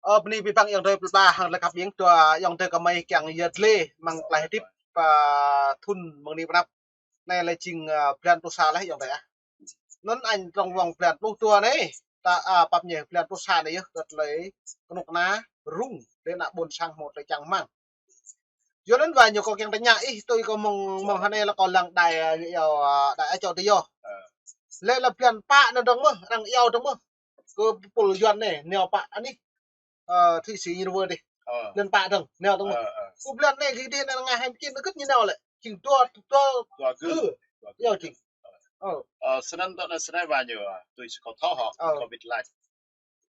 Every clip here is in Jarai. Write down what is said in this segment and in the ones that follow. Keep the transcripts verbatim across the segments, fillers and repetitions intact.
Ơ, bơni abih bang ayŏng adơi plơi pla hăng tơlơi khăp ƀing dua ayŏng adơi gơmơi kiăng yơh lĕ mơ̆ng tơlơi hơdip, ơ, thun mơ̆ng anai pơ anăp. Anai lĕ jing, ơ, blan pluh sa laih ayŏng adơi ah. Anŭn añ trong wŏng blan pluh dua anai. Ta, ơ, pap ñe blan pluh sa anai yơh kơ tơlơi kơnuk kơna rŭng lĕ ană ƀôn sang hmâo tơlơi čang rơmang. Yua anŭn wa ñu kâo kiăng tơña ih, tui kâo mơ̆ng, mơ̆ng hơnai lĕ kâo lăng đài, ơ, ñu iâu, ơ, đài Á Châu Tự Do. Lĕ lĕ blan pă anŭn dơ̆ng mơ̆, arăng iâu dơ̆ng mơ̆. Kơ pul Yuan anai, nao pă anih. Ơ, thụy sĩ ñu wơ̆t dih. Blan pă dơ̆ng, nao dơ̆ng mơ̆. Kơ blan anai gih dih anai ngă hai mươi chín anŭn kơ̆t ñu nao lĕ. Jing dua, dua, dua gưl. Gưl. Iâu jing. Ơ. Ơ, snăn tơdah snăn wa ñu, ơ, tui si kâo thâo hŏ, kâo ƀĭt lač.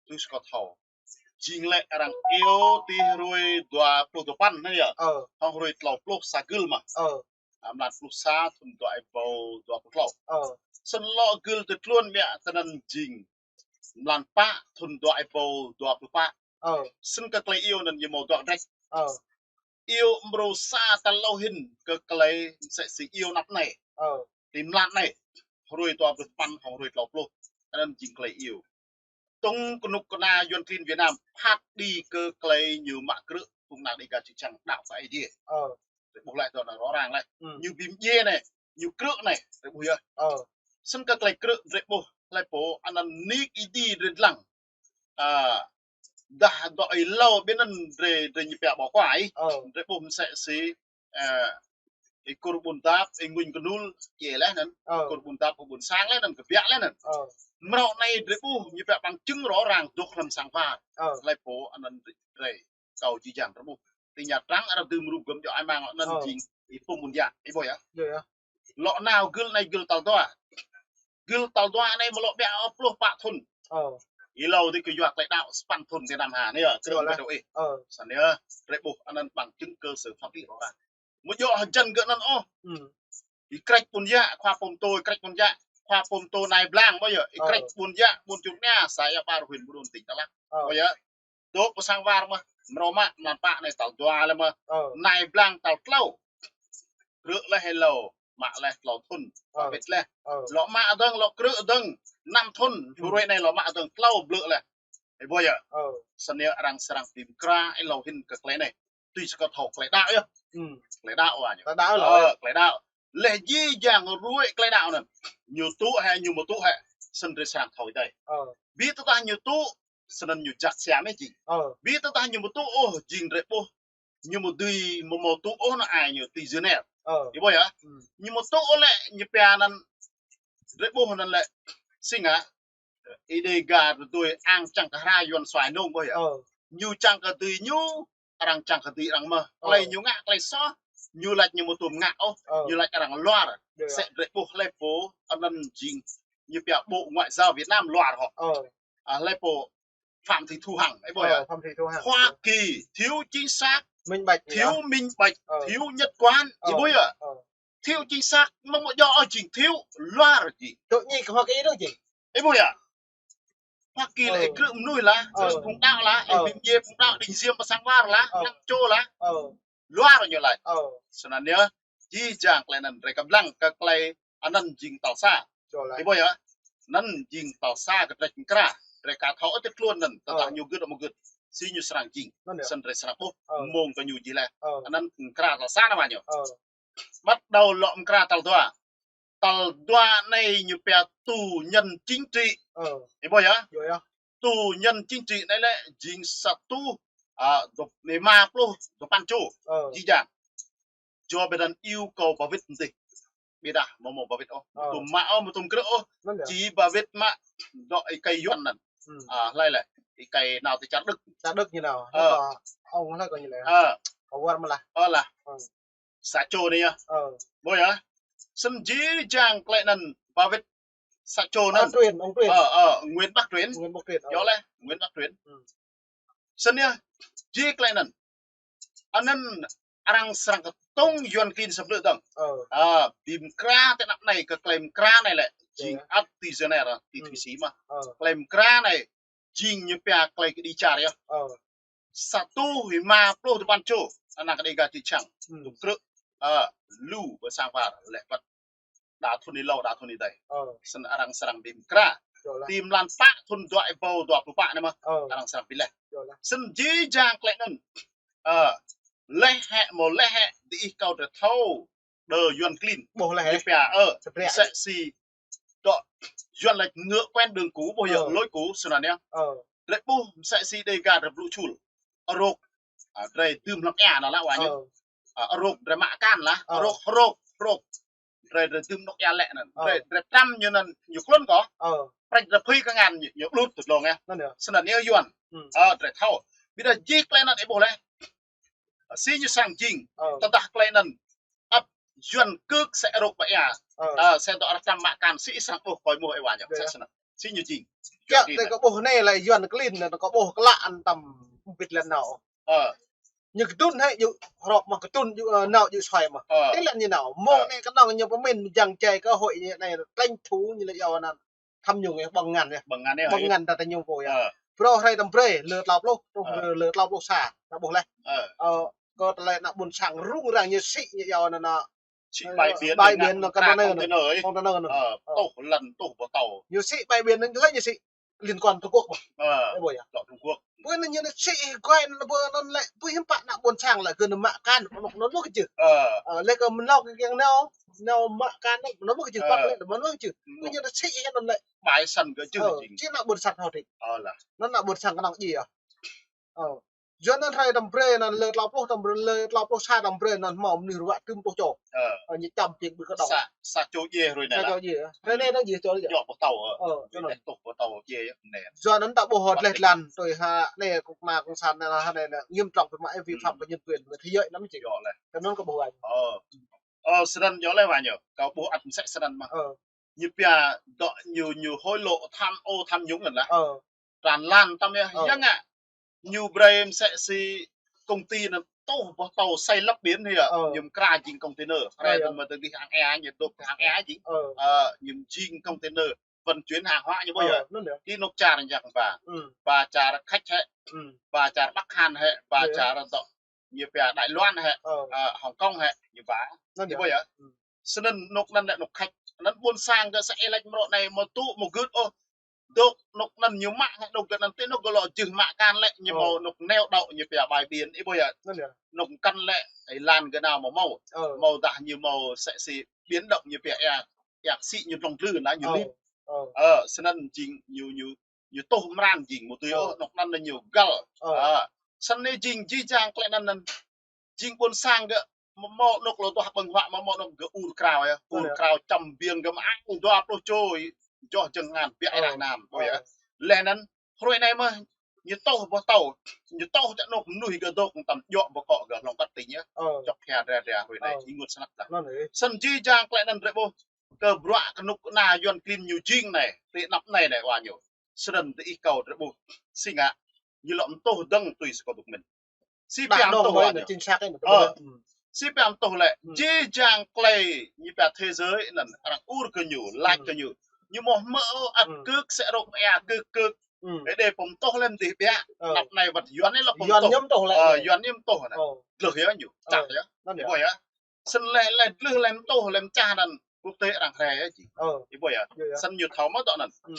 Tui si kâo thâo. Jing lĕ arăng iâu tih hrơi dua pluh dua păn anai yơh. Hŏng hrơi tlâo pluh sa gưl mơ̆n. Ơ. Mlan pluh sa thun dua êbâo dua pluh tlâo. Ơ. Snăn lŏ gưl tơtluôn biă tơnăn jing mlan pă thun dua êbâo dua pluh pă. Ơ. Snăn kơ tơlơi iâu anŭn ñu hmâo dua drĕč. Ơ. Iâu mrô sa tal hlâo hĭn kơ tơlơi msĕ si iâu anăp anai. Ơ. Ti mlan anai. Hrơi dua pluh păn hŏng hrơi tlâo pluh. Anŭn jing tơlơi iâu. Tơ̆ng kơnuk kơna Yuan klin Việt Nam phat đĭ kơ tơlơi ñu mă krư̆ phung anak Đêga čư̆ čăng đaŏ kơ Aê Diê. Ơ. Drei ƀuh laih dŏ anăn rŏ răng laih. Ñu bi mdjiê anai, ñu krư̆ anai, drei ƀuh yơh. Ơ. Snăn kơ tơlơi krư̆ drei ƀuh laih pô, anăn nik ih dih drei dlăng. Ơ, dah dŏ ih hlâo ƀiă anăn drei, drei ñu pia bỏ qua ih. Ơ. Drei ƀuh msĕ si, ơ, ih Kur Ƀun Dap, ih Ngun Kơnul, djiê laih anăn. Ơ. Kur Ƀun Dap, Kur Ƀun Sang laih anăn, kơ biă laih anăn. Ơ. Mrâo anai drei ƀuh, ñu pia bằng chứng rõ ràng dŏ hlăm sang war. Ơ. Laih pô, anăn drei, drei, kâo jih jang drei ƀuh. Ti Nha Trang arăng dưm rup gơ̆m djŏ ai mang anăn jing ih Pum Ƀun Yă, ih ƀuh yơh. Lŏ nao gưl anai gưl tal dua. Gưl tal dua anai mơ̆ lŏ biă ôh pluh pă thun. Ih hlâo dih kơ yua tơlơi đaŏ sa păn thun ti anăp ha anai yơh, krư̆ ƀu dŏ ih. Snăn yơh, drei ƀuh anăn bằng chứng cơ sở pháp lý rõ ràng. Mơ̆ djŏ hơjăn gơ̆ anăn ôh. Ih Krĕč Ƀun Yă, khua pôm tô, ih Krĕč Ƀun Yă, khua pôm tô Nai Blang, ƀuh yơh, ih Krĕč Ƀun Yă, ƀuôn Čư̆ Nia, xã Ia Bar, huyện Buôn Đôn, tỉnh Đắk Lắk. Ƀuh yơh. Dŏ pơ sang war mơh, mrâo mă, mlan pă anai tal dua laih mơh. Nai Blang tal tlâo. Krư̆ laih hlâo, mă laih tlâo thun, ba wĭt laih. Lŏ mă dơ̆ng, lŏ krư̆ dơ̆ng, năm thun, hrơi anai lŏ mă dơ̆ng, tlâo blư̆ laih. Ih ƀuh yơh. Snăn yơh arăng srăng bi mkra, ih hlâo hĭn kơ tơlơi anai. Tui si kâo thâo tơlơi đaŏ yơh. Tơlơi đaŏ wa ñu. Tơlơi đaŏ. Ơ, tơlơi đaŏ. Laih jih jang ruai tơlơi đaŏ anăn. Ñu tŭ hĕ, ñu ƀu tŭ hĕ. Snăn drei srăng thâo ih dih. Ơ. Bi tơdah ñu tŭ, snăn ñu jăk siam ih jing. Ơ. Bi tơdah ñu ƀu tŭ ôh, jing drei ƀuh. Ñu ƀu dưi ƀu hmâo tŭ ôh anăn ai ñu ti Geneva. Ơ. Ih ƀuh yơh. Ñu ƀu tŭ ôh lĕ, ñu pia anăn drei ƀuh anăn lĕ. Si ngă. Ih Đêga tui ang čang kơ hra Yuan suai nông ƀuh yơh. Ơ. Ñu čang kơ dưi ñu, arăng čang kơ dưi arăng mơh. Ơ. Tơlơi ñu ngă, tơlơi soh. Ñu lač ñu ƀu tuôm ngă ôh. Ơ. Ñu lač arăng luar. Msĕ drei ƀuh laih pô, anăn jing. Ñu pia Bộ Ngoại giao Việt Nam luar hŏ. Ơ. Ơ, laih pô Phạm Thị Thu Hằng, ih ƀuh yơh. Phạm Thị Thu Hằng. Hoa Kỳ thiếu chính xác, minh bạch, thiếu minh bạch, ơ, thiếu nhất quán, ih ƀuh yơh. Ơ. Thiếu chính xác, mơ̆ ƀu djŏ ôh jing thiếu, luar jing. Tŭ ñi kơ Hoa Kỳ dơ̆ng jing. Ih ƀuh yơh. Hoa Kỳ lĕ ih krư̆ mnuih lah, krư̆ phung đaŏ lah, ih bi mdjiê phung đaŏ, đĭng ksiêm pơ sang war lah, năng čô lah. Luar ñu lač. Snăn yơh, jih jang tơlơi anăn drei kăp lăng kơ tơlơi anăn jing tal sa. Ih ƀuh yơh. Anăn jing tal sa kơ drei mkra. Drei ka thâo ôh tơtluôn anăn, tơdah ñu gưt ƀu gưt. Si ñu srăng jing. Snăn drei srăng ƀuh. Mơ̆ng kơ ñu jih leh. Anăn mkra tal sa anăn wa ñu. Bắt đầu lŏ mkra tal dua. Tal dua anai ñu pia tù nhân chính trị. Ih ƀuh yơh. Tù nhân chính trị anai lĕ jing sa êtuh, ơ, dua, êma pluh dua păn čô. Jih jang. Djŏ ƀiădah iâu kơ ba wĭt mơ̆n dih. Ƀiădah mơ̆ mơ̆ ba wĭt ôh. Ơ. Tuôm mă ôh, mơ̆ tuôm krư̆ ôh. Jing ba wĭt mă dŏ êkei Yuan anăn. Ơ, hlơi lĕ. Êkei nao ti čar Đức. Čar Đức ñu nao. Ơ. Hlơi kơ ñu lĕ. Ơ. Kơ war mơ̆ lah. Ơ lah. Sa čô anai yơh. Ơ. Ƀuh yơh. Snăn jih jang tơlơi anăn ba wĭt sa čô anăn. Ơ, Truyền, ông Truyền. Ơ, ơ, Nguyễn Bắc Truyền. Nguyễn Bắc Truyền, ơ. Djŏ leh, Nguyễn Bắc Truyền. Snăn yơh, jih tơlơi anăn. Anăn arăng srăng kơtông Yuan klin sa blư̆ dơ̆ng. Ơ. Ơ, bi mkra ti anăp anai kơ tơlơi mkra anai lĕ. Jing ăt ti Geneva, ti Thụy Sĩ mơh. Ơ. Tơlơi mkra anai, jing ñu pia tơlơi kơđi čar yơh. Ơ. Sa êtuh êma pluh dua păn čô, anăn kơ Đêga čư̆ čăng. Tuôm krư̆, ơ, lu pơ sang war, leh wăt. Đa thun ih hlâo, đa thun ih dih. Snăn arăng srăng bi mkra. Tơlơi. Tơlơi mlan pă thun dua rơbâo dua pluh pă anai mơ̆n. Ơ. Arăng srăng pơhiăp laih. Tơlơi. Snăn jih jang tơlơi anŭn. Ơ. Laih hĕ mơ̆ laih hĕ diih kâo drơi thâo. Đơ Yuan klin. Ƀuh laih. Ñu pia, ơ. Sơprek. Msĕ si dŏ Yuan laĭ ngựa quen đường cũ, ƀuh yơh, ơ, lối cũ, snăn yơh. Ơ. Drơi ƀuh msĕ si Đêga drơi blŭ čul. Arôk. A, drơi dưm hlăm ia anŭn lah wa ñu. Ơ. A, arôk drơi mă akan lah. Ơ. Arôk, arôk, arôk. Drơi, drơi dưm anŏ ia lĕ anŭn. Ơ. Drơi, drơi pơtăm ñu anŭn ñu klŭn kơ. Ơ. Prĕč drơi phui kơ ngăn ñu, ñu lŭt tơ dlông yơh. Anŭn yơh. Snăn yơh Yuan. Hmm. Ơ, drơi thâo. Ƀiădah jih tơlơi anŭn ih ƀuh laih. Si ñu srăng jing. Ơ. Tơdah tơlơi anŭn ăt Yuan kơk sĕ arôk ƀơi ia. Ơ. Ơ, sĕ dŏ arăng tăm mă akan si ih srăng ƀuh kơ ih mơ̆ ih wa ñu. Ơ. Sĕ snăn. Si ñu jing. Kiăng tơ kâo ƀuh anai lah Yuan klin anŭn kâo ƀuh klă anăm ƀĭt lĕ nao. Ơ. Ñu kơdŭn hĕ ñu hrŏp mơ̆ kơdŭn ñu, ơ, nao ñu suai mơ̆. Ơ. Tơlơi ñu nao. Mơ̆ng anai kơnơ̆ng ñu pơmĭn jang jai kơ hội ñu anai tranh thủ ñu lĕ yua anŭn tham nhũng yơh, ƀơ̆ng ngăn yơh. Ƀơ̆ng ngăn yơh. Ƀơ̆ng ngăn ta ta nhung pô yơh. Ơ. Phrâo hrơi tăm brơi, lơ tlâo pluh, tơl, ơ, lơ tlâo pluh sa, ta ƀuh laih. Ơ. Ơ, kơ tơlơi ană ƀôn sang rŭng răng ñu sĭ ñu yua anŭn anŭn. Sĭ, ơ, bãi biển bãi anŭn, biển anŭn, container anŭn. Container anŭn. Ơ, ơ. Tuh lăn, tuh ƀu tâo. Ñu sĭ bãi biển anŭn, ñu sĭ liên quan Trung Quốc mơ̆n. Ơ. Ơ, ƀuh yơh. Dŏ Trung Quốc. Ƀuh anŭn ñu sĭ goi anŭn ƀuh anŭn lĕ, ƀuh hiư̆m pă ană ƀôn sang lĕ kơ anŭn mă akan, anŭn anŭn lu kơ jih. Ơ. Ơ, lĕ kơ mơnŏ kơ kiăng nao, nao mă akan anŭn, anŭn lu kơ jih, ơ, păk lĕ, anŭn lu kơ jih. Ƀuh ñu sĭ anŭn lĕ. Bai săn kơ jih. Ơ, jing. Či ană ƀôn sang thâo đĭ. Ơ lah. Anŭn ană ƀôn sang kơnơ̆ng djai yơh. Ơ. Yua anŭn hrơi tăm brơi anŭn lơ tlâo pluh tăm brơi, lơ tlâo pluh sa tăm brơi anŭn hmâo mơnuih ruă tơm pluh čô. Ơ. Ơ, ñu čăm pĭk ƀu kơ dŏng. Sa, sa čô djai hrơi anai lah. Sa čô djai. Hrơi anai anŭn djai čô djai. Dŏ ƀu tâo, ơ. Ơ, yua anŭn. Dŏ ƀu tâo djai anai. Yua anŭn ta ƀuh hơdleh lăn tui hă anai kơ kơna kơnuk kơsan anai lah anai anai. Nghiêm trọng về mă vi phạm về nhân quyền, về thế giới lắm chứ. Dŏ laih. Kơ anŭn kâo ƀuh anŭn. Ơ. Ơ, snăn djơ̆ laih wa ñu. Kâo ƀuh ăt msĕ snăn mơ̆n. Ơ. Ñu pia dŏ ñu, ñu hối lộ tham ô tham nhũng anŭn lah. Ơ. Tràn lan tăm yơh. Ơ. Yua ngă. Ñu brơi msĕ si công ty anŭn tuh ƀuh tâo xây lấp biển hĭ yơh. Ơ. Ñu mkra jing container. Ơ, hrơi yơh. Tơma tơdih hăng ia, ñu dŏ hăng ia jing. Ơ. Ơ, ñu jing container. Vận chuyển hàng hóa ñu ƀuh yơh. Ơ, anŭn yơh. Ti anŏ čar ñu jang ba. Ừ. Ba čar Khač hĕ. Ừ. Ba čar Bắc Hàn hĕ. Ba čar dŏ ñu pia Đài Loan hĕ, ơ, Hồng Kông hĕ, ñu ba. Anŭn yơh. Ih ƀuh yơh. Snăn anŏ anŭn lĕ anŏ Khač. Anŭn ƀôn sang kơ sa ih laĭ mrô anai mă tŭ mă gưt ôh. Dŏ anŏ anŭn ñu mă hĕ anŏ gơ̆ anŭn tơ anŏ gơ̆ lŏ jưh mă akan lĕ ñu hmâo anŏ neo đậu ñu pia bãi biển, ih ƀuh yơh. Anŭn yơh. Anŏ kăn lĕ ih lăn gơ̆ nao mơ̆ hmâo. Ơ. Hmâo dah ñu hmâo sĕ si biển động ñu pia ia, ia sĭ ñu dlông dlư anŭn ñu lip. Ơ. Ơ, snăn jing ñu, ñu ñu tuh mran jing mơ̆ tui ôh, anŏ anŭn ñu găl. Ơ. A, snăn anai jing jih jang tơlơi anŭn anŭn. Jing ƀôn sang gơ̆ mơ̆ hmâo anŏ lŏ duah ƀơ̆ng huă mơ̆ hmâo anŏ gơ̆ ur krao yơh. Ur krao čăm biêng gơ̆ mơ̆ ang dua pluh čô, joh jơ̆ng ngăn biă rah nam, ƀuh yơh. Laih anŭn, hrơi anai mơ̆, ñu tuh ƀuh tâo, ñu tuh čă anŏ mơnuih gơ̆ dŏ tăm djŏ ƀuh kơ gơ̆ hlŏng kăt tĭng yơh. Ơ. Čŏk hia dra dra hrơi anai, ơ, ih ngă snăk lah. Anŭn yơh. Snăn jih jang tơlơi anŭn drơi ƀuh. Kơ bruă kơnuk kơna Yuan klin ñu jing anai, ti anăp anai anai wa ñu. Snăn diih kâo drơi ƀuh. Si ngă, ñu lŏ mtuh dơ̆ng tui si kâo dŏ mĭn. Si pia mtuh wa ñu. Ơ. Si pia mtuh lĕ, jih jang tơlơi ñu pia thế giới anŭn arăng ur kơ ñu, laĭ kơ ñu. Ñu mơ̆ hmư̆ ăt kơk sĕ arŏ ia kơk kơk. Ơ, đe pơm mtuh lĕ mdih biă. Ơ. Anăp anai wăt Yuan anai lŏ pơm mtuh. Yuan ñu mtuh lĕ. Ơ, Yuan ñu mtuh anai. Ơ. Dlưh yơh ñu, čăk yơh. Anŭn yơh. Ih ƀuh yơh. Snăn lĕ, lĕ dlưh lĕ mtuh lĕ mčah anŭn quốc tế arăng rai yơh jing. Ơ. Ih ƀuh yơh. Yơh, yơh. Snăn ñu thâo mơ̆ dŏ anŭn. Ơ.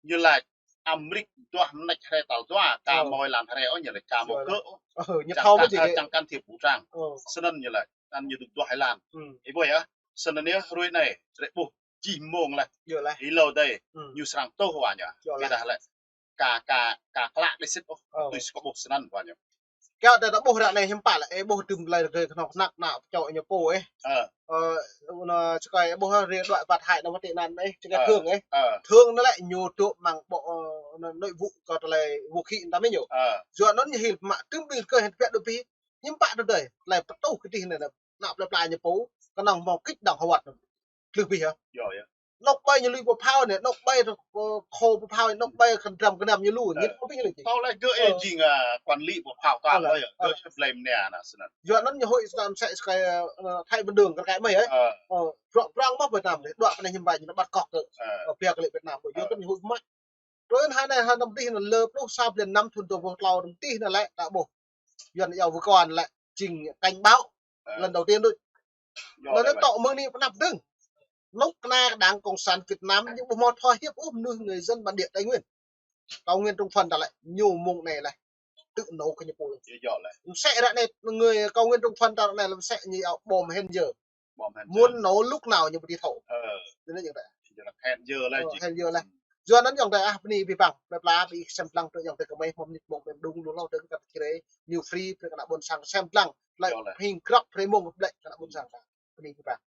Ñu laĭ Amrik duah mnĕč rai tal dua, ka hmâo êlan rai ôh, ñu laĭ ka hmâo kơ ôh. Ơ, ñu thâo mơ̆ jing, ơ, čang can thiệp vũ trang. Ơ. Snăn ñu laĭ, anŭn ñu duah êlan. Ih ƀuh yơh. Snăn yơh hrơi anai, drơi ƀuh jih mơ̆ng laih. Ih lŏ dai, ñu srăng tuh wa ñu. Ƀiădah lĕ ka, ka, ka klă đĭ sĭt ôh. Ơ. Tui si kâo ƀuh snăn wa ñu. Kâo ta ƀuh ră anai hiư̆m pă lĕ, ih ƀuh tơm tơlơi kơ kơnuk kơna ană čô ñu pô ih. Ơ. Ơ, anŭn čơkơi ƀuh rê đuaĭ wăt hai anŭn wăt tị nạn ih, čơkơi Thương ih. Ơ. Thương anŭn lĕ ñu dŏ mơ̆ng bộ, ơ, anŭn nội vụ kơ tơlơi vũ khí anŭn tăm ih ñu. Ơ. Yua anŭn ñu hil mă tơm ƀing kơ hĭn pĕ đô pi. Hiư̆m pă tơdơi, tơlơi pơtuh kơ dih anai, ană plơi pla ñu pô, kơnơ̆ng hmâo kích động hơwăt. Dlưh bih yơh. Yơh, yơh. Anŏ ƀai ñu lui pơphao anai, anŏ ƀai, ơ, khô pơphao, anŏ ƀai kơnăm kơnăm ñu lui, ñu pơpih lĕ. Tơl lĕ gơ̆ ih jing, ơ, quản lý pơphao tơl lĕ yơh. Gơ̆ ih blame anai anŭn snăn. Yua anŭn ñu hơi săn sĕ sĕ, ơ, Thái Bình Đường kơ kơ mơi ơi. Ơ. Ơ, prŏng prŏng mơ̆ Việt Nam anai, dua pơ anai hiư̆m ƀai ñu ƀăt kŏk kơ. Ơ. Ơ, biă kơ lĕ Việt Nam, yua kơ ñu hơi mă. Tui anŭn hai anai hai năm tih anŭn lơ pluh sa blan năm thun dua rơbâo tlâo năm tih anŭn lĕ ta ƀuh. Yuan yua wơ̆t kơ anŭn lĕ jing cảnh báo. Ơ. Lần đầu tiên đôč. Anŭn lĕ tŏ mơ̆ng anai pơ anăp dơ̆ng. Nŭk kơna đảng cộng sản Việt Nam ñu ƀu hmâo thòa hiệp ôh mơnuih người dân bản địa Tây Nguyên. Cao Nguyên Trung Phần ta lĕ ñu mông anai lĕ tự nổ kơ ñu pô. Msĕ ră anai người Cao Nguyên Trung Phần ta lĕ msĕ ñu iâu bom hẹn giờ. Muốn nổ lúc nào ñu ƀu thâo. Hẹn giờ lĕ. Yua anŭn ayŏng adơi ah, bơni abih bang, plơi pla ƀing sem lăng tơ ayŏng adơi kơmơi hmâo mơnit mông ƀing đung lu hlâo tơ kơ kăt kre ñu free brơi kơ ană ƀôn sang sem lăng. Lĕ phing krăp brơi mông ƀlĕ kơ ană ƀôn sang ta. Bơni abih bang.